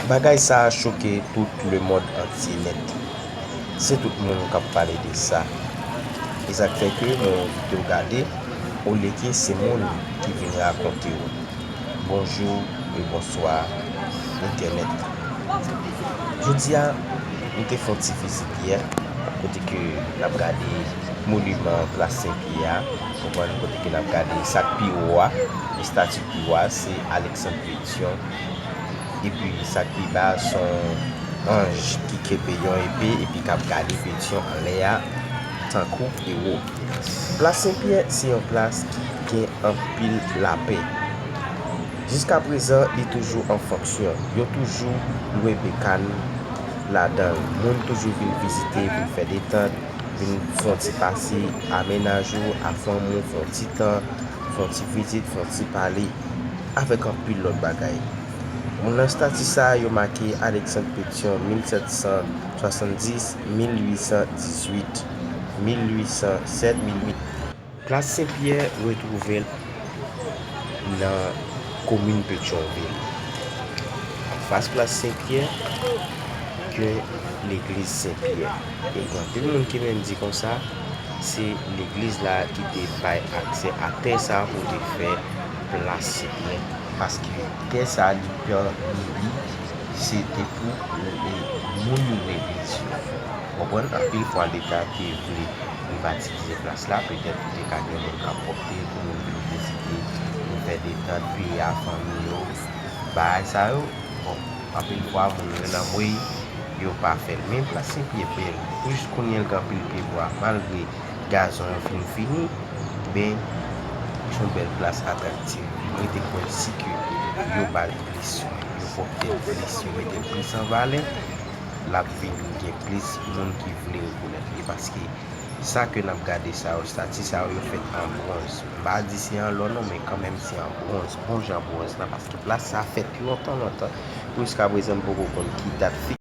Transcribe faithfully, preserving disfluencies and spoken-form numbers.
Bagay sa a choke tout lemonn antye nèt. Se tout moun k ap pale de sa. E sa k fè ke mwen envite w gade, olye ke se moun ki vin rakonte w. Bonjou e bonswa, entènèt. Jodi a, nou te fè yon ti vizit yè, kote ke n ap gade moniman Plas Sen Pyè a, konprann, kote ke n ap gade sa k pi wo a, estati pi wo a, se Alexandre Pétion. Epi sa k pi ba a, se yon anj ki kenbe yon epe epi k ap gade Pétion anlè a tankou ewo. Plas Sen Pyè se yon plas ki gen anpil lapè. Jiskaprezan, li toujou an fonksyon. Yo toujou lwe bekàn ladan l. Moun toujou vin vizite, vin fè detant, vin fè yon ti pase, a mennaj ou, a fanmi w, fè yon ti tan, fè yon ti vizit, fè yon ti pale, avèk anpil lòt bagay. Nan estati sa a, yo make Alexandre Pétion, mil sèt san swasanndis, mil uit san dizuit, mil uit san sèt, mil uit. Plas Sen Pyè retwouve l nan komin Petyonvil. Anfas Plas Sen Pyè, gen legliz Sen Pyè. E gen anpil moun ki menm di konsa, se legliz la ki te bay aksè a tè sa a pou te fè Plas Sen Pyè. Paske tè sa a, li pèmèt li, se te pou, e, moun yo legliz yo. Konprann, anpil fwa Leta te vle privatize plas la, petèt ou te ka gen moun k ap opte pou moun vin vizite, vin fè detant, peye a fanmi yo, bagay sa yo. Bon, anpil fwa moun yo nan mwe, yo pa fè l. Men Plas Sen Pyè bèl. Pou jis kounye a, l gen anpil pyebwa. Malgre gazon yo fin fini, men se yon bèl plas atraktif. Mwen te kwè si ke yo ba l plis, yo pwòpte l plis, yo mete l plis an valè, l ap vin gen plis moun ki vle rekonèt li. Paske sa ke n ap gade sa yo, estati sa yo, yo fèt an bwonz. M pa di se an lò non, men kanmenm se an bwonz, bon jan bwonz la, paske plas sa fèt lontan, lontan. Pou jiskaprezan, m poko konn ki dat fiks.